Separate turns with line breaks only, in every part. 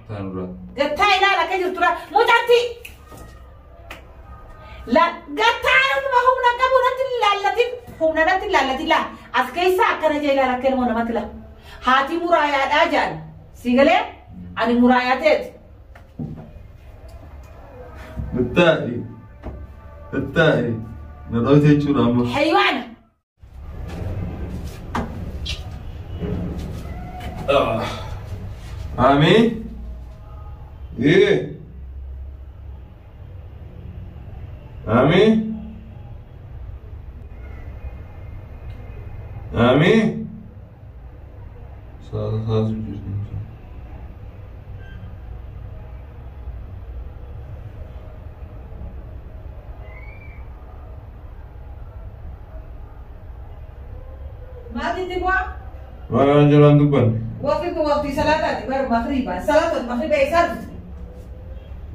Taanurraa.
Gattaa ilaala akka jirtu laa. Mucatti. La gattaa nama humna qabu natti laallatin humna natti laallatin laa. As keessa akkana jee ilaala akka ilmoo namatti laa. Haati muraayaadhaa jaan. Si galee ani muraayaa ta'eeti.
Gattaa'i. Gattaa'i. Na dhawte jechuudha amma.
Haywaana.
Ami. Ee. Ami. Ami. Sağda sağ sürüyorsun.
Maal jettee bu'aa?
Maal waan jalaan dubbanne?
Waqti kun waqtii salaataati bara magriiba. Salaata magriiba eessaa dhufte?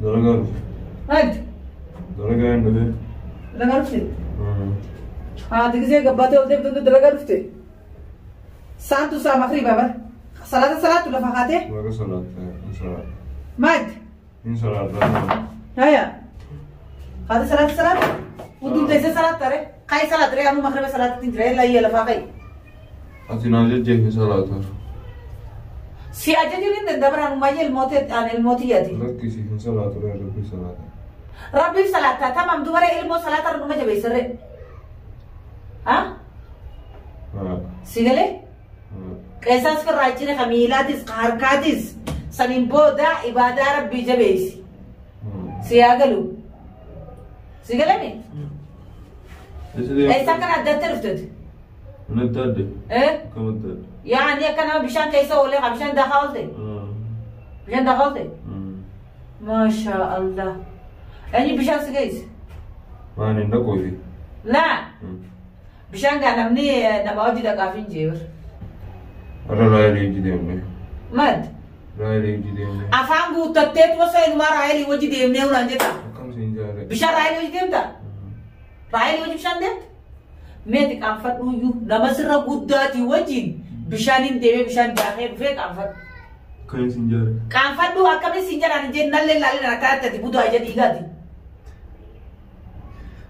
Dalagaa dhufe.
Maali?
Dalagaa hin dhufe.
Dalagaa dhufte? Haati gisee gabbaatee ol deemtu dalagaa dhufte. Saantu saa magriiba bara. Salaata salaattu lafa kaatee?
Waaqa salaata. Hin salaata.
Maali?
Hin salaata.
Haya. Haati salaata salaattu? Hundum teessee salaatta ree? Kayi salaata ree anuu magriiba salaatatti hin jira. Ella iyyee lafaa kayi.
Ati naan jajjeefi salaata.
Si ajajuun hin danda'amu anumayyee ilmoota ani ilmootiyyaati.
Lakkisi hin salaatu ree rabbi salaata.
Rabbiif salaattaa tamam dubara ilmoo salaata irra dhuma jabeessarree. Ha? Si galee? Qeessaas firraa cire ka miilaatis ka harkaatis saniin booda ibaadaa rabbii jabeessi. Si yaa galu. Si galame? Eessa akkana adda adda dhufteeti?
Mana adda adda.
Eh?
Akkam adda adda.
Yaani akka nama bishaan keessa oolee ka bishaan daakaa oolte? Bishaan daakaa oolte? Maashaa Allah. Eenyu bishaan si geesse?
Waan hin dhaqoofi.
Laa. Bishaan gaa namni nama hojii dhaqaaf hin jeebar.
Har'a raayilii hojii deemne.
Maal?
Raayilii hojii deemne.
Afaan guuttatteetu osoo inumaa raayilii hojii deemnee ulaan jetta.
Akkam siin jaale.
Bishaan raayilii hojii deemta? Raayilii hojii bishaan deemta? Meeti qaanfadhu iyyuu nama sirra guddaatii wajjin bishaaniin deemee bishaan daakee dhufee qaanfadhu.
Akkam siin jaale.
Qaanfadhu akkamiin siin jedhaan hin jenne nallee laallee na akka ati budaa ija dhiigaati.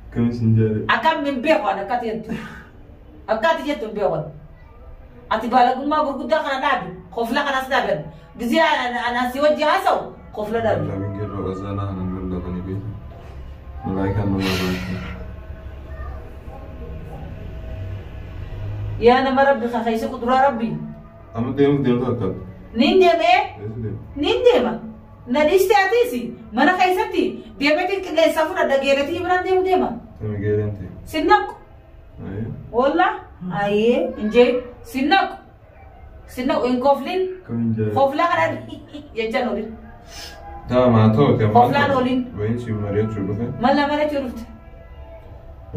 Akkam siin jaale.
Akkam hin beeku ani akka ati jettu. Akka ati jettu hin beeku ani. Ati baalagummaa gurguddaa kana dhaabi. Kofla kanas dhaabi. Gizee ani si wajji haasa'u kofla dhaabi.
Rabbiin kerroo azanaa hanan lallabanii beeku. Malaayikaan nama baay'ee.
Yaa nama rabbi kakayse kuduraa rabbi.
Amma deemuuf deemtu akkaata.
Nin deemee
Eessa deemu?
nin deema. Na dhiiste atiisi mana keessatti deemeetiin qilleensa fudhadha geeletii biraan deemu deema.
Tami geereen ta'e.
Sinnaqu. Walla ayyee injee sinnaqu. Sinnaqu hin koflin.
Akkam hin jaale.
Koflaa kana jechaan olin.
Tama ta'u ta'e.
Koflaan olin.
Wayin siin mari'achuu dhufe.
Mal nama rachuu dhufte.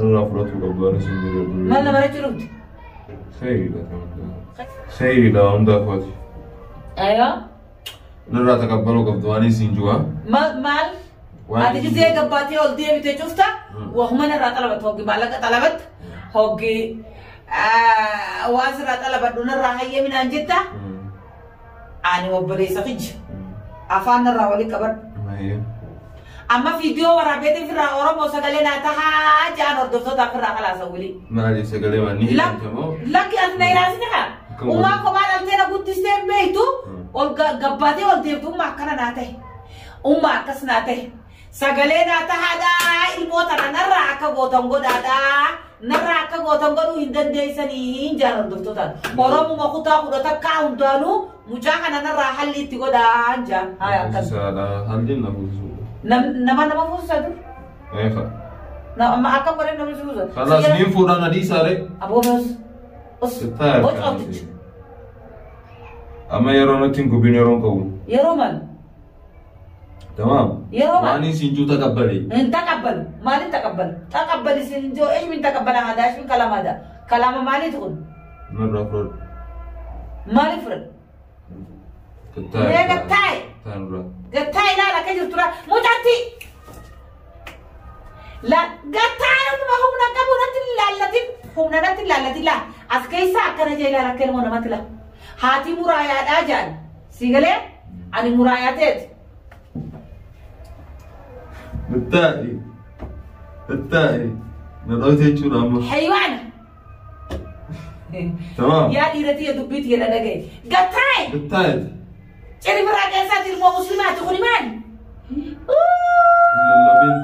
Irraa fudhachuu qabdu ani siin mari'achuu.
Mal nama rachuu dhufte.
Khayriidha ta'u. Khayriidha hundaaf ati.
Ayyoo.
Narraa taqabbaluu qabdu waan isiin ju'a.
Maal maal? Ati gisee gabbaatee ol deebitee cufta wahuma narraa xalabattu hoggi maallaqa xalabatta hoggi waan sirraa xalabadhu narraa hayyaminaan jetta ani obboleessa kiyya afaan narraa walii qabadhu. Amma viidiyoo waraabeetiin firraa Oromoo sagalee naa tahaa ja'an hordoftootaaf firraa kalaasa walii.
Maali sagalee waan ni hidhamte moo?
Lakki ati na ilaalsine haa. Ummaa kophaa dhaltee na guddistee hin beektu ol gabbaatee ol deemtu ummaa akkana naa ta'e. Ummaa akkas naa ta'e. Sagalee naa tahaadhaa ilmoo tana narraa akka gootan godhaadhaa. Narraa akka gootan godhuu hin dandeessanii hin jaan hordoftootaan. Oromuma kutaa kudha takkaa hundaanuu mucaa kana narraa halli itti godhaa hin jaan. Haa akkas.
Fuusisaadha. Halliin na fuusisuu.
Nama nama fuusisaa dur.
Eefa.
Amma akkam godhee namni fuusisaa.
Kalaas niin fuudhaan adii saaree.
Aboo mees. Os.
Sittaa
Os ooftichi.
Amma yeroo nutti hin gubin yeroo hin qabu.
Yeroo maal?
Tamaam.
Yeroo maal?
Waan isin juu taqabbalee.
Hin taqabbalu. Maaliin taqabbalu? Taqabbali isin joo eesh min taqabbala hadaa eesh min kalama hadaa. Kalama maaliiti kun?
Narraa fudhadhu.
Maaliif fudhadhu?
Gattaa'i.
Mee gattaa'i.
Taanurraa.
Gattaa ilaala akka jirtu laa. Mucatti! La gattaa nama humna qabu natti laallatin humna natti laallatin laa. As keessa akkana jee ilaala akka ilmoo namatti laa. Haati muraayaadhaa jaan. Si galee? Ani muraayaa teeti.
Gattaa'i. Gattaa'i. Na dhoyte jechuudha amma.
Haywaana.
Tamaam.
Yaa dhiira tiyya dubbii tiyya dhagaye. Gattaa'i.
Gattaa'i.
Ciri biraa keessaati ilmoo muslimaati kuni maali?
Hin lallabin.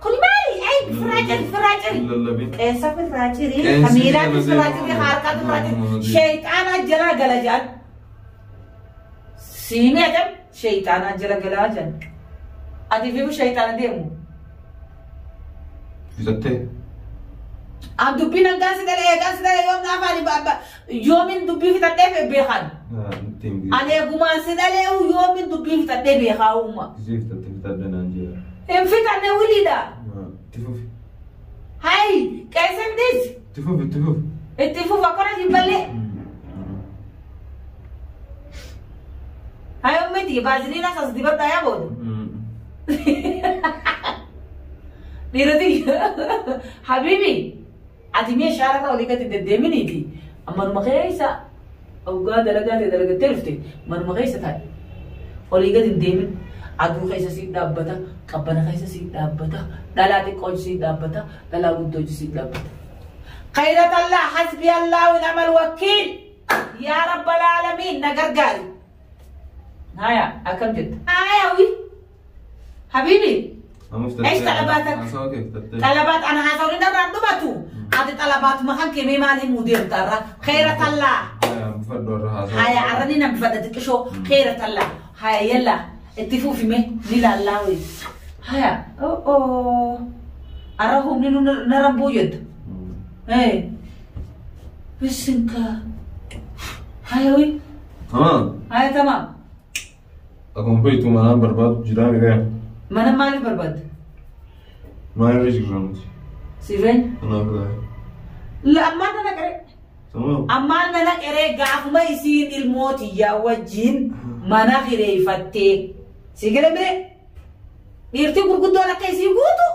Kuni maali? Ay firaa ciri firaa ciri.
Hin lallabin.
Qeensa firraa ciri,
Qeensi
kamiilaatis
jala
firraa ciri,
deema.
harkaatu firraa ciri.
Nama
Sheexaanaa jala gala jedhan. Siimee adam sheexaanaa jala galaa jedhan. Ati fiifu sheexaana deemu.
Fixattee.
An dubbiin hangaan si dhalee eegaan si dhalee yoom naafaani yoomin dubbii fixadhee beekan. Ani eegumaan si dhalee yoomin dubbii fixadhee beekaa uuma.
Gisee fixattee fixadhe naan jira.
Hin fixanne wiliidha.
Itti fufi.
Hayi qeensa fidis.
Itti fufi itti fufi.
Itti fufu akkana hin ballee. Hayi ummiti baaziliin asas dibadhaa yaa booda. Dhiiroti habiibi ati meeshaa irra olii gadi deddeeminiiti manuma keessa hoggaa dalagaa ta'e dalagattee dhufte manuma keessa taa'e olii gadi hin deemin aduu keessa sii dhaabbata qabbana keessa sii dhaabbata dhalaa xiqqoo sii dhaabbata dhalaa guddoo sii dhaabbata. Khayrat Allah hasbi Allah wa ni'mal wakiil yaa rabbal aalamiin na gargaari. Haya akkam jetta. Haya wi habiibi.
Amma fixattee.
Eesh xalabaata?
Haasawa kee fixattee.
Xalabaat ana haasawni narraan dhumatu. Ati xalabaatuma kan kee mee maal himuu deemta irra? Khayra tallaa.
Haya bifadhu irra haasawa.
Haya arrani nan bifadha xiqqishoo. Khayra tallaa. Haya yalla itti fuufime ni laallaa wayi. Haya oo arra humni nu narran buuyyotta. Ee bisinka. Haya wi.
Tamaam.
Haya tamaam.
Akkuma beektu manaan barbaadu jiraa miidhaa.
Mana maaliif barbaadda?
Maal irra jirra nuti?
Siifeen?
Kanaaf laayee.
Ammaan nana qaree.
Tamaam.
Ammaan nana qaree gaafuma isiin ilmoo tiyyaa wajjin mana kireeffattee. Si gala mire? Dhiirtii gurguddoon akka isii guutu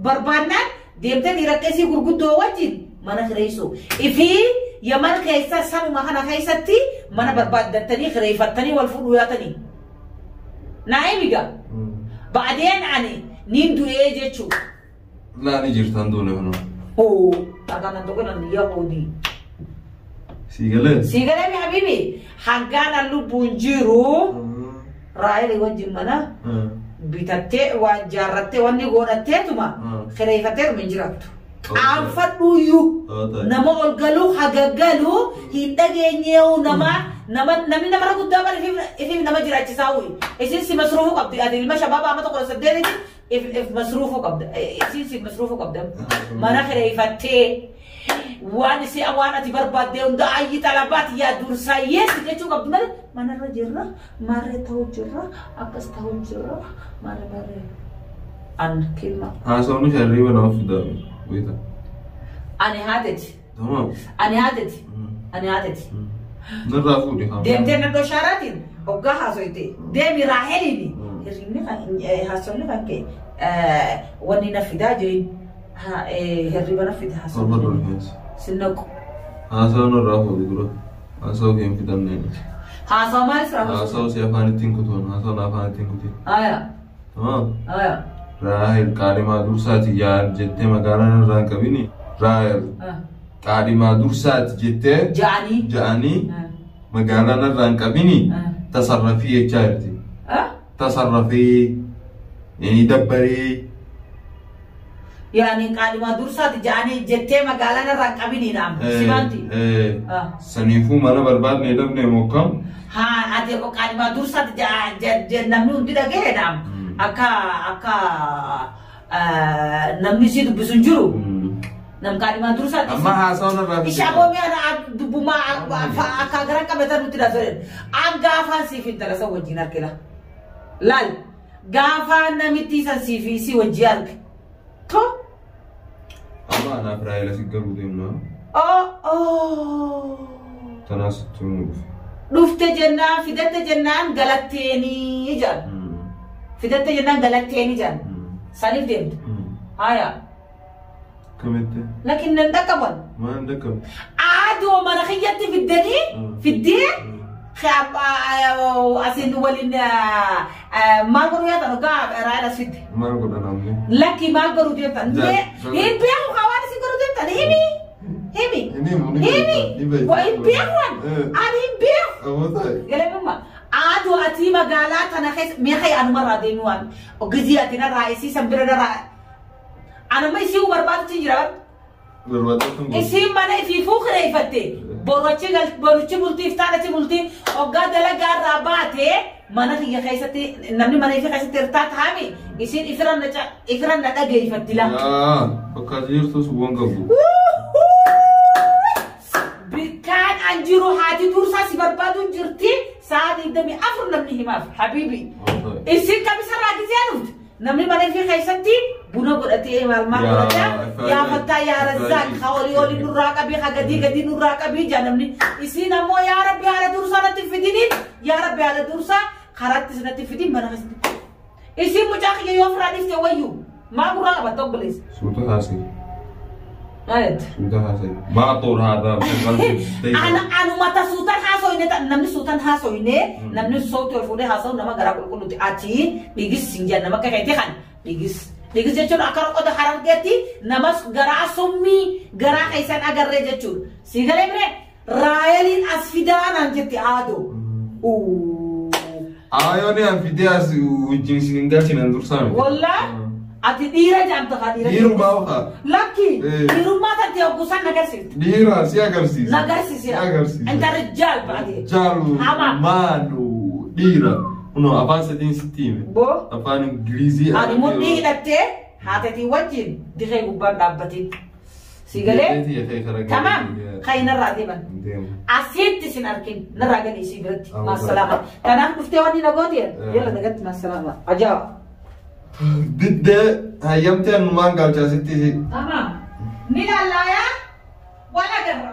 barbaannaan deemtee dhiira akka isii gurguddoo wajjin mana kireessu. Ifii Yaman keessa sanuma kana keessatti mana barbaaddattanii kireeffattanii wal fuudhuu yaatanii. Naa himi gaa. Ba'adeen ani niin du'ee jechuudha.
Laa ni jirtan duune kunoo.
Hoo akkanan tokko nan yahuudi.
Sii galee?
Sii galee mi habibi hangaan an lubbuun jiru Raaheli wajjin mana bitattee waan jaarrattee wanni godhatteetuma kireeffatteetuma hin jiraattu. Qaanfadhuuyyuu nama ol galuu haga galuu hin dhageenyeewu nama nama namni namarra guddaa bara ifiif nama jiraachisaa wuyi. Isin si masruufuu qabdi ati ilma shabaaba amma 18tti if masruufuu qabda isin si masruufuu qabda mana kireeffattee waan isi waan ati barbaaddee hunda ayyi xalabaati yaa dursaa yeessi jechuu qabdi malee manarra jirra maarree ta'uu jirra akkas ta'uu jirra maarree maarree an kilma.
Haasawni kee hirriiba nama fida wayita.
Ani haateti.
Tamaam.
Ani haateti. Ani haateti.
Narraa fuudhi haa.
Deemtee nadhoo shaaraatiin hoggaa haasoyte deemi Raaheliini hirribni kan haasofni kan kee wanni na fidaa jeen hirriba na fida
Torba
haasofni.
rifeensa.
Sinnaqu.
Haasawa narraa fuudhi dura. Haasawa kee hin fidanneen.
Haasawa maal sirraa fuudhu?
Haasawa si afaan ittiin kutuun haasawa na afaan ittiin kutiin.
Aya.
Tamaam.
Aya.
Raahel qaadhimaa dursaati yaa jettee magaalaa narraa hin qabini. Raahel qaadhimaa dursaati jettee
Ja'anii.
ja'anii magaalaa narraa hin qabini tasarrafii jechaa jirti. Tasarrafii ni dabbaree.
Yaani qaadhimaa dursaati ja'anii jettee magaalaa narraa hin qabini naam. Simaanti.
Saniifuu mana barbaadne dhabne mokkam.
Haa ati qaadhimaa dursaati namni hundi dhaga'e naam. Akka akka namni si dubbisu hin jiru. Nam qaadhimaa dursaati.
Amma haasawa narraa fide.
Isha boomii ana dubbumaa akka gara qabatan nutti dhaasoo An gaafaan siif intala san wajjin argina. Laal gaafaan namitti san siif si wajjin arge. To.
Amma anaaf Raahel asi galuu deemna.
Oh oh.
Tanaas sitti himuu dhufe.
Dhufte jennaan fidatte jennaan galatteenii jedhan. Fidatte jennaan galatteenii jedhan. Saniif deemte. Haya.
Kamitti?
Lakin nan dhaqqaban.
Maal hin dhaqqabne?
Aadoo mana kiyyatti fiddanii fiddee Asiin waliin maal godhuu yaatan hoggaa Raayel as fidde?
Maal godha namni?
Lakki maal godhuu deemtan? Hin beeku hawaan isin godhuu deemtan himi. Himi.
Hin himu, ni
Himi.
beekta, ni beekta.
Waa hin beeku ani. Ani hin beeku.
Ammoo ta'e.
Galamummaa. Aduu ati magaalaa tana keessa meeqa anumarraa deemi waan gizii ati narraa isii san bira narraa anamma isii barbaadutti jira.
Barbaadatu hin godhu.
Isiin mana ifiifuu kireeffatte boruchi bultii iftaan achi bultii hoggaa dalagaa irraa baate mana kiyya keessatti namni mana ifii keessatti hirtaa taa'ame isiin ifiran na dhageeffatti laa.
Yaa bakka ati jirtus waan qabu.
Bikkaan an jiru haati dursaa si barbaadu jirti sa'a 24 namni himaaf habiibi. Isin kamisarraa gisee dhufte namni mana ifii keessatti buna godhatee maal maal
Yaa,
godhatee yaa
ifaaji,
fattaa yaa razzaaq
ifaaji.
haa olii olii nurraa qabii haa gadii gadii nurraa qabii jaa namni isiin ammoo yaa rabbi haala dursaa natti fidiniin yaa rabbi haala dursaa karaatti natti fidin mana keessatti. Isiin mucaa kiyya yoo ofirraa dhiifte wayyu maa gurraa qabatta obboleessa.
Suuta haasa'e.
Maal jette?
Suuta haasa'e. Maa xoor haadaa qalbii.
Ana anumata suutan haasoyne namni suutan haasoyne namni sootu ol fuudhee haasa'u nama garaa qulqulluuti. Ati dhigis hin jenna nama akka keetii kan dhigis. Dhigis jechuun akka roqota harargeetti nama garaa summii garaa keessan agarree jechuudha. Si galee bire Raayeliin as fidaa naan jetti aadoo.
Aayoon an fidee as wajjin isin hin galchinan dursaa miti.
Wallaa ati dhiira jaamta kaa dhiira.
Dhiirumaa ofa.
Lakki
Eh.
dhiirummaa tante hoggusan nagarsiifte.
Dhiira si agarsiisa.
Nagarsiisa.
Si agarsiisa.
Inta rijaal baate.
Jaalu
Hamaa.
maalu dhiira. Kunoo afaan sadiin sitti hime.
Boo.
Afaan Ingilizii.
Ani mudhii hidhattee haatetii wajjin dirree gubbaan dhaabbatiin. Si galee? Tamaam kan narraa deeman. Asitti sin arkin narraa gadi isii biratti. Maasalaama. Kanaaf dhuftee wanni na goote yalla nagatti maasalaama. Ajaa'iba.
Diddee hayyamtee annumaan galchaa sitti.
Tamaam. Ni lallaayaa wal agarra.